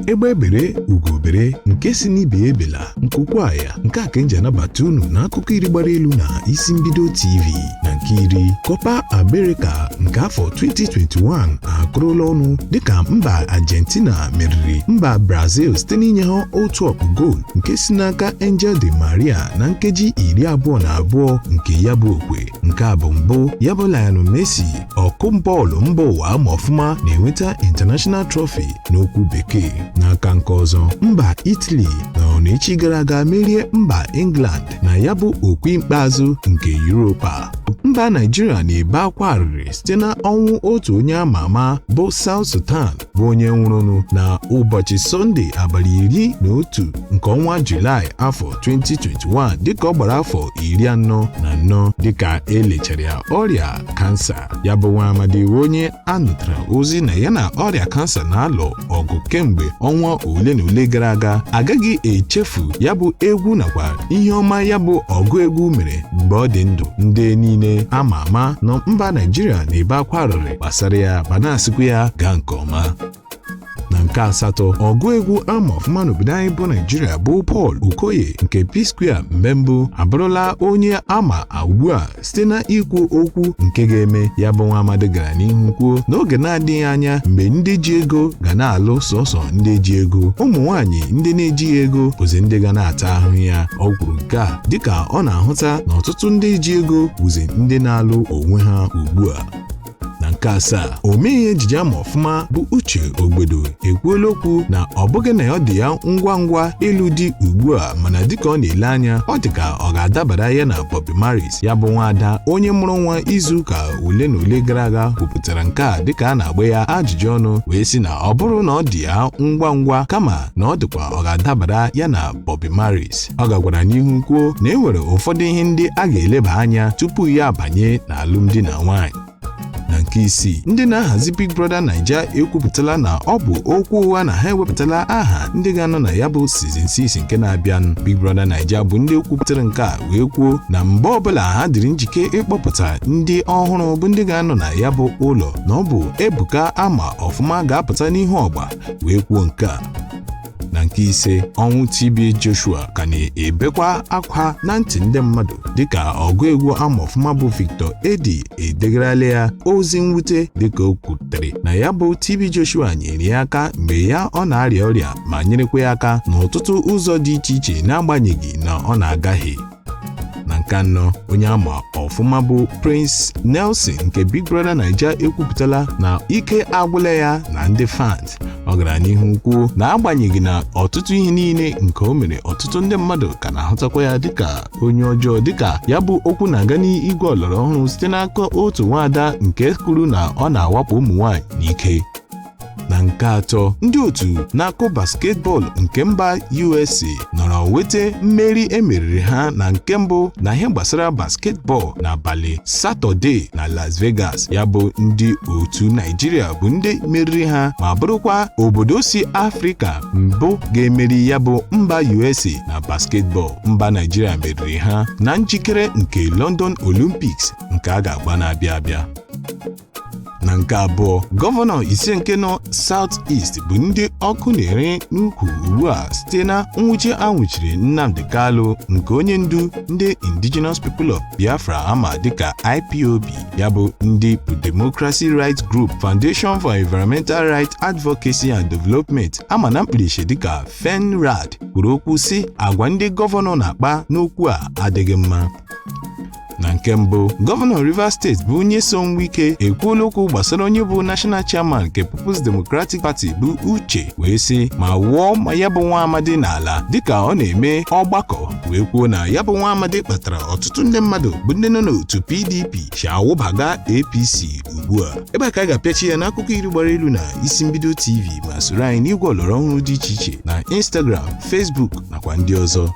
Egbe bere, ugo bere, nke si n'ibe ya ebela, nku kwaa ya. Nke a ka m ji anabata unu n'akụkọ 10 gbara elu na Isi Mbido TV. Na nke 10, Copa America nke afọ 2021 akụrụla ọnụ dịka mba Argentina meriri mba Brazil site n'inye ha otu ọkpụ goolu nke si n'aka Angel Di Maria na nkeji 22 nke ya bụ okwe. Nke a bụ mbụ ya bụ Lionel Messi, ọkụ bọọlụ mba ụwa ama ọfụma, na-enweta international trophy n'okwu bekee. N'aka nke ọzọ, mba Italy nọrọ n'echi gara aga merie mba England na ya bụ okwe ikpeazụ nke Europa. Mba Naijiria na-ebe akwa arịrị site na ọnwụ otu onye ama ama bụ Sound Sultan, bụ onye nwụrụnụ na ụbọchị Sọnde, abalị 11 nke ọnwa Julaị, afọ 2021, dịka ọ gbara afọ 44, dịka elechara ya ọrịa kansa. Ya bụ nwa amadi onye a nụtara ozi na ya na ọrịa kansa na-alụ ọgụ kemgbe ọnwa ole na ole gara aga, agaghị echefu ya bụ egwu nakwa ihe ọma ya bụ ọgụ egwu mere mgbe ọ dị ndụ. Ndị niile ama ama nọ mba Naijiria na-ebe akwa arịrị gbasara ya ma na-asịkwa ya gaa nke ọma. Na nke 8, ọgụ egwu ama ọfụma n'obodo anyị bụ Naijiria bụ Paul Okoye nke P-Square mgbe mbụ abụrụla onye ama ugbu a site na ikwu okwu nke ga-eme. Ya bụ nwa amadi gara n'ihu kwuo n'oge na-adịghị anya, mgbe ndị ji ego ga na-alụ sọsọ ndị ji ego, ụmụ nwaanyị ndị na-ejighị ego bụzi ndị ga na-ata ahụhụ ya. Ọ kwuru nke a dịka ọ na-ahụta na ọtụtụ ndị ji ego bụzi ndị na-alụ onwe ha ugbu a. Na nke 7, omee ihe ejije ama ọfụma bụ Uche Ogbedo ekwuola okwu na ọ bụghị na ọ dị ya ngwa ngwa ịlụ di ugbu a, mana dịka ọ na-ele anya, ọ dị ka ọ ga-adabara ya na Bobby Maris. Ya bụ nwaada onye mụrụ nwa izu ụka ole na ole gara aga kwupụtara nke a dịka a na-agba ya ajụjụ ọnụ, wee sị na ọ bụrụ na ọ dị ya ngwa ngwa, kama na ọ dịkwa ọ ga-adabara ya na Bobby Maris. Ọ gakwara n'ihu kwuo na e nwere ụfọdụ ihe ndị a ga-eleba anya tupu ya abanye n'alụmdi na nwaanyị. Na nke 6, ndị na-ahazi Big Brother Naija ekwupụtala na ọ bụ okwu ụgha na ha ewepụtala aha ndị ga-anọ na ya bụ season 6 nke na-abịanụ. Big Brother Naija bụ ndị kwupụtara nke a, wee kwuo na mgbe ọbụla ha dịrị njike ịkpọpụta ndị ọhụrụ bụ ndị ga-anọ na ya bụ ụlọ, na ọ bụ Ebuka ama ọfụma ga-apụta n'ihu ọgba wee kwuo nke a. Na nke 5, ọnwụ TB Joshua ka na-ebekwa akwa na ntị ndị mmadụ, dịka ọgụ egwu ama ọfụma bụ Victor Edi edegarala ya ozi mwute, dịka o kwutere na ya bụ TB Joshua nyere ya aka mgbe ya ọ na-arịa ọrịa, ma nyerekwa ya aka n'ọtụtụ ụzọ dị iche iche, n'agbanyeghị na ọ na-agaghị. Na nke 4, onye ama ọfụma bụ Prince Nelson nke Big Brother Naija ekwupụtala na ike agwụla ya na ndị fans. Ọ gara n'ihu kwuo na agbanyeghị na ọtụtụ ihe niile nke o mere, ọtụtụ ndị mmadụ ka na-ahụtakwa ya dịka onye ọjọọ, dịka ya bụ okwu na-aga n'igwe ọlọrọ ọhụrụ site n'aka otu nwaada nke kwuru na ọ na-awakpo ụmụ nwaanyị n'ike. Na nke 3, ndị otu na-akụ basketball nke mba USA nọrọ nweta mmeri emeriri ha na nke mbụ na ihe gbasara basketball n'abalị Satọde na Las Vegas. Ya bụ ndị otu Naijiria bụ ndị meriri ha, ma bụrụkwa obodo si Afrịka mbụ ga-emeri ya bụ mba USA na basketball. Mba Naijiria meriri ha na njikere nke London Olympics nke a ga-agba na-abịa abịa. Na nke 2, gọvanọ 5 nke nọ South East bụ ndị ọkụ na-ere n'ukwu ugbu a site na nwụchi anwụchiri Nnamdi Kanu nke onye ndu ndị Indigenous People of Biafra ama dịka IPOB. Ya bụ ndị Democracy Rights Group, Foundation for Environmental Rights Advocacy and Development ama na mkpirisi dịka FENRAD, kwuru okwu si agwa ndị gọvanọ na-akpa n'okwu a adịghị mma. Na nke 1, gọvanọ Rivers Steeti bụ Nyesom Wike ekwuola okwu gbasara onye bụ National Chairman nke People's Democratic Party bụ Uche, wee sị ma wụọ ma ya bụ nwa amadi n'ala dịka ọ na-eme ọgbakọ, wee kwuo na ya bụ nwa amadi kpatara ọtụtụ ndị mmadụ bụ ndị nọ n'otu PDP si awụbaga APC ugbu a. Ebe a ka a ga-apịachi ya n'akụkọ 10 gbara elu na Isi Mbido TV, ma soro anyị n'igwe ọlọrọ ọhụrụ dị iche iche na Instagram, Facebook nakwa ndị ọzọ.